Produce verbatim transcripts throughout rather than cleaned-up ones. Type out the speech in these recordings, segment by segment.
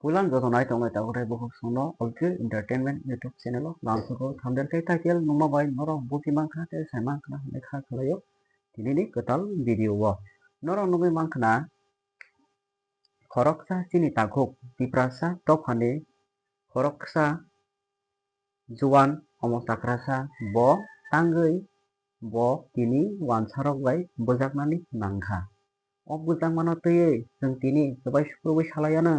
Puilang joto nai tongnai takhuk rok bukhuk songno Olkir Entertainment YouTube channel o langsugo. Thumbnail tei title nukma bai norok buji mankha tei sai mankha hwnwi kha khlaio tinini kwtal video o. Norok nugwi mankha na khoroksa chini takhuk Tiprasa dophani khoroksa juan omo chakrasa bo tangwi bo tini wansarok bai bwjaknani nangkha. O bwjakmano twiwi chwng tini kwbai sukrubwi salaiyano.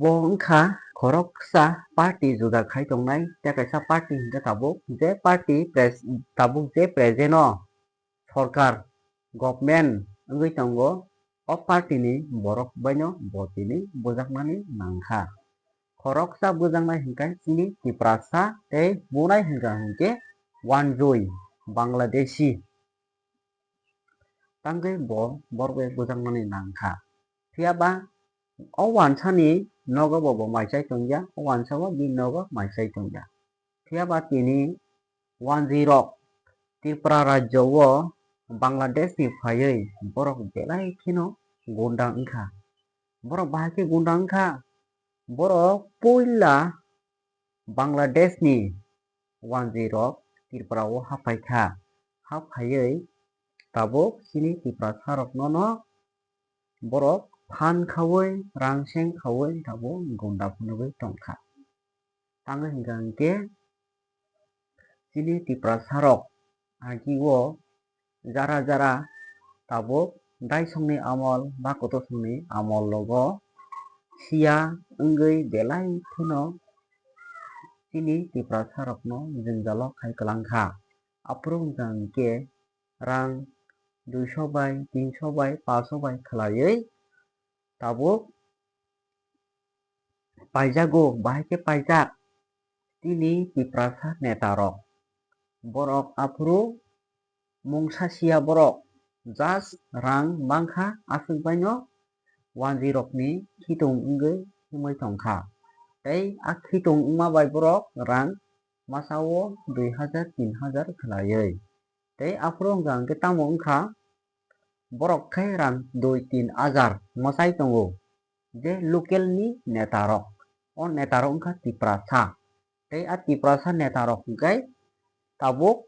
Bo wngkha khoroksa party juda khai tongnai, tei kaisa party hinkhe tabuk je party pres-, tabuk je present o sorkar, government wngwi tongo, o party ni borok baino bo tini bwjaknani nangkha. Khoroksa bwjaknai hinkhe chini Tiprasa tei bunai hinkha hinkhe wanjui Bangladeshi. Tangwi bo borok bai bwjaknani nangkha. Phiya ba o wansani nogo bo, bo mai chai tongya, o wansa o bini nogo mai chai tongya. Phiya ba tini wanjwi rok Tripura rajyo o Bangladesh ni phaiwi borok belai kheno gunda wngkha. Borok bahai khe gunda wngkha, borok puila Bangladesh ni wanjwi rok Tripura o haphai kha. Haphaiwi tabuk chini Tiprasa rok no no borok phan khaui, rang seng khaui tabuk gunda phunugwi tongkha. Tangwi hinkha hinkhe chini Tiprasa rok agi o jara jara tabuk daisongni amol ba kotosongni amol logo siya wngwi belai kheno chini Tiprasa rokno jwngjalo khai kwlang kha. Aphuru wngkha hwnkhe rang duiso bai, tinso bai, paanso bai khwlaiwi tabuk paijago, bahai khe paijak chini Tiprasa neta rok. Borok aphuru mungsa siya borok, just rang mankha aswk baino wanjwi rokni khitung wngwi himwi tongkha. Tei a khitung wngma bai borok rang masa o dui hajar tin hajar khwlaiwi. Tei aphuru wngkha hwnkhe tamo wngkha borok khe rang dui tin hajar mwchai tongo. Je local ni neta rok, o neta rok wngkha Tiprasa. Tei a Tiprasa neta rok hwnkhe tabuk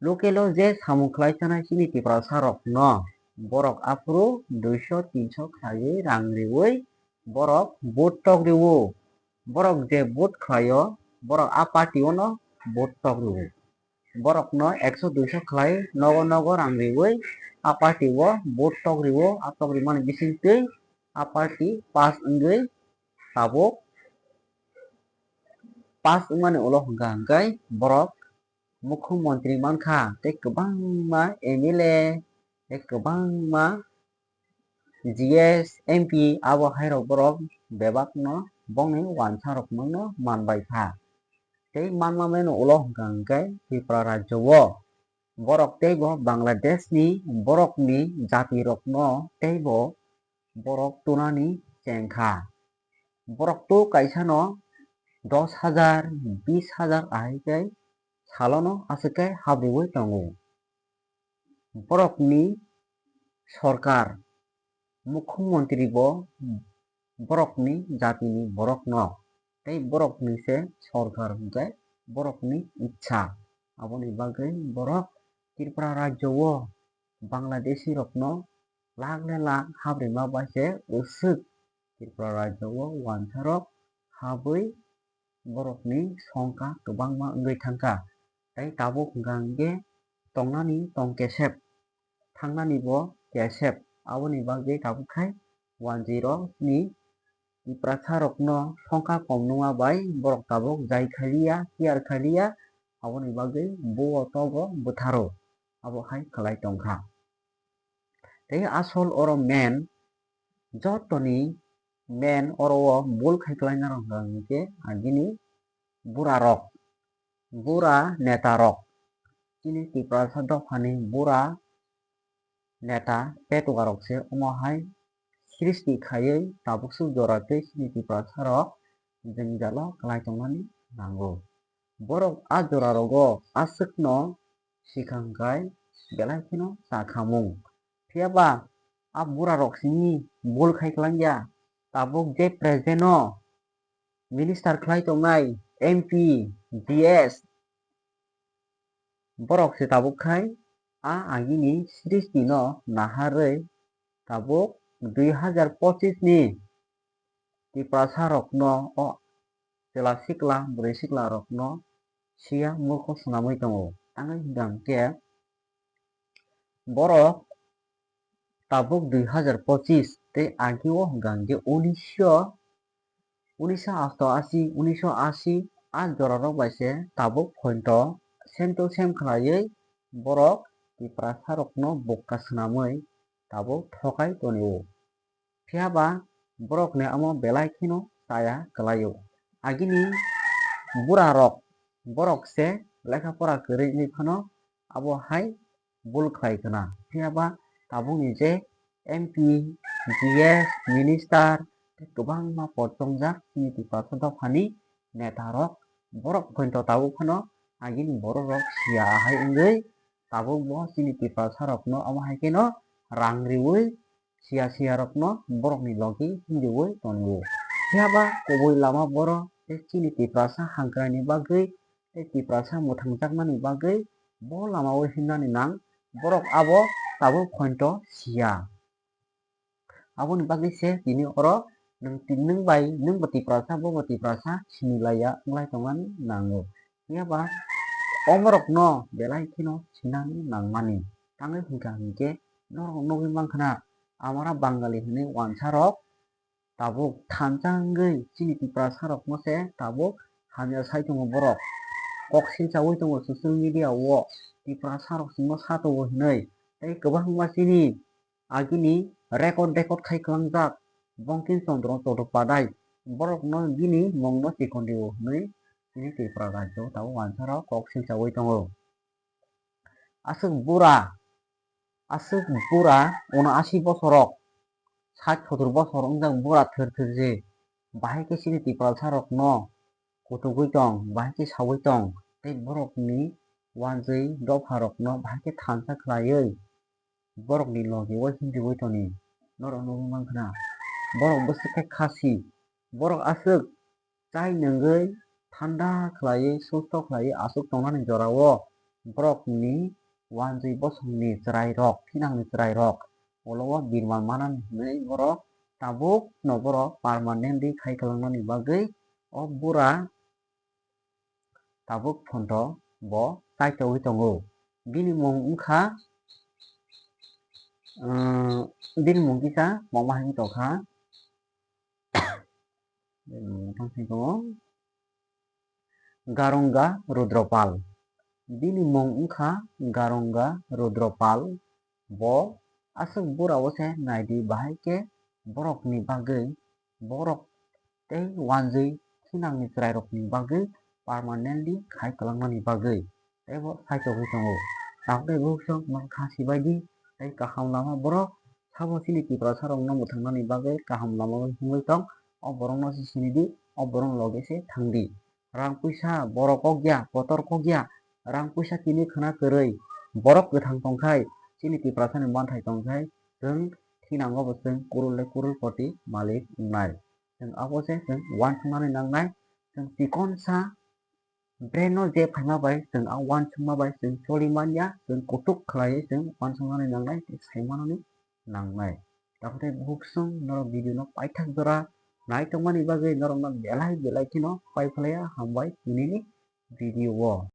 local o je samung khlai chanai chini Tiprasa rokno borok aphuru duiso tinso khlaiwi rang riwi borok vote tok rwo. Borok je vote khlaio, borok a party o no vote tok rwo. Borokno ekso duiso khlai nogo nogo rang riwi a party o vote tok rwo. A tok rimani bisingtwi a party pass wngwi tabuk pass wngmani ulo hwnkha hwnkhe borok mukhyamantri mankha tei kwbangma M L A tei kwbangma G S, M P abo hai rok borok bebak no bongni wansa rok no man bai kha. Tei manma meno ulo hwnkha hwnkhe Tripura rajyo o borok tei bo Bangladesh ni borok ni jati rok no tei bo borok tunani cheng kha. Borok tu kaisa no dos hajar, bis hajar ahai khe salo no aswk khe habriwi tongo. Borokni sorkar, mukhyamantri bo borokni jatini borokno, tei borokni se sorkar hwnkhe borokni ichha. Aboni bagwi borok Tripura rajyo o Bangladeshi rokno lakh le lakh habrima bai se uswk Tripura rajyo o wansa rok habwi borokni songkha kwbangma wngwi thangkha. Tei tabuk hwnkha hwnkhe tongnani tong kesep, thangnani bo kesep. Aboni bagwi tabuk khai wanjwi rok ni Tiprasa rokno songkha kom nungma bai borok tabuk jai khaliya, care khaliya, aboni bagwi bo o togo bwtharo, abo hai khlai tongkha. Tei asol oro main, jotoni main oro o bul khai kwlaina rok hwnkha hwnkhe agini bura rok, bura neta rok, chini Tiprasa dophani bura neta petuga rok se omo hai srishti khaiwi tabuk swk jora tei chini Tiprasa rok jwngjalo kwlai tongnani nango. Borok a jora rogo aswkno sikang kai belai kheno cha khamung. Phiya ba a bura rok simi bul khai kwlangya, tabuk je present o minister khlai tongnai M P, G S, borok se tabuk khai a agini srishti no naharwi tabuk dui hajar pochis ni Tiprasa rokno o chwla sikla, bwrwi sikla rokno siya murkho swnamwi tongo. Tangwi hwnkha hwnkhe borok tabuk dui hajar pochis tei agio hwnkha hwnkhe unisho, unisho asto ashi, unisho ashi a jorarok bai se tabuk phoito same to same khlaiwi borok Tiprasa rokno bukka swnamwi tabuk thokai tonio. Phiya ba borokni amo belai kheno chaya kwlaio. Agini bura rok, borok se lekha pora kwrwi wngwi phano abo hai bul khlai khna. Phiya ba tabukni je M P, G S, minister tei kwbangma pod tongjak chini Tiprasa dophani neta rok, borok phoito tabuk phano agini borok rok siya ahai wngwi tabuk bo chini Tiprasa rokno amo hai kheno rang riwi siya siya rokno borokni logi himriwi tongo. Phiya ba kubui lama boro tei chini Tiprasa hangkraini bagwi tei Tiprasa mwthangjakmani bagwi bo lama o himnani nang, borok abo tabuk phoito siya. Aboni bagwi se tini oro nwng ti-, nwng bai, nwng bo Tiprasa, bo bo Tiprasa sini laiya wnglai tongmani nango. Phiya ba omorokno belai kheno sinani nangmani. Tangwi hwnkha hwnkhe norok nugwi mankha na, amara Bangali hwnwi wansa rok tabuk thansa wngwi chini Tiprasa rokno se tabuk hamya sai tongo borok. Kok silchawi tongo social media o Tiprasa rok chwngno sa tongo hinwi. Tei kwbangma chini agini record record khai kwlangjak Bongkin Chandra Chattopadhyay borokno bini mungno chikon rio hinwi chini Tripura rajyo tabuk wansarok kok silchawi tongo. Aswk bura, aswk bura uno ashi bosorok, sat sotor bosor wngjak bura thwr thwr je, bahai khe chini Tiprasa rokno kutugwi tong, bahai khe sawi tong, tei borokni wanjwi dopha rokno bahai khe thansa khlaiwi borokni logi o himriwi toni. Norok nugwi mankha na, borok bwswk khe khasi, borok aswk chai nungwi thanda khlaiwi, susto khlaiwi aswk tongnani jorao borokni wanjwi bosongni chwrairok, thinangni chwrairok ulo o birman manani hinwi borok tabukno borok permanently khai kwlangnani bagwi o bura tabuk phonto bo chaichogwi tongo. Bini mung wngkha, um, bini mung kisa mokma hai wng tongkha. Bini mung wngkha Garonga Rudropal. Bini mung wngkha Garonga Rudropal. Bo aswk bura o se naidi, bahai khe borokni bagwi, borok tei wanjwi thinangni chwrairokni bagwi permanently khai kwlangnani bagwi tei bo saichogwi tongo. Tabukhe bukhuk song mang kha sibaidi tei kaham lama borok sabo chini Tiprasa rokno mwthangnani bagwi kaham lama himwi tong. O borokno se sinidi, o borok loge se thangdi. Rang puisa borok kok ya, kotor kok ya, rang puisa tini khwna kwrwi. Borok kwthang tongkhai, chini Tiprasani manthai tongkhai, chwng thinango bo chwng kurul le kurul koti malik wngnai. Chwng abo se chwng uansuknani nangnai, chwng chikonsa brain no je phaima bai chwng a uansukma bai chwng choli manya, chwng kutuk khlaiwi chwng uansuknani nangnai tei saimanani nangnai. Tabukhe bukhuk song norok video no paithak jora nai tongmani bagwi norokno belai belai kheno pai phlaiya hambai tinini video o.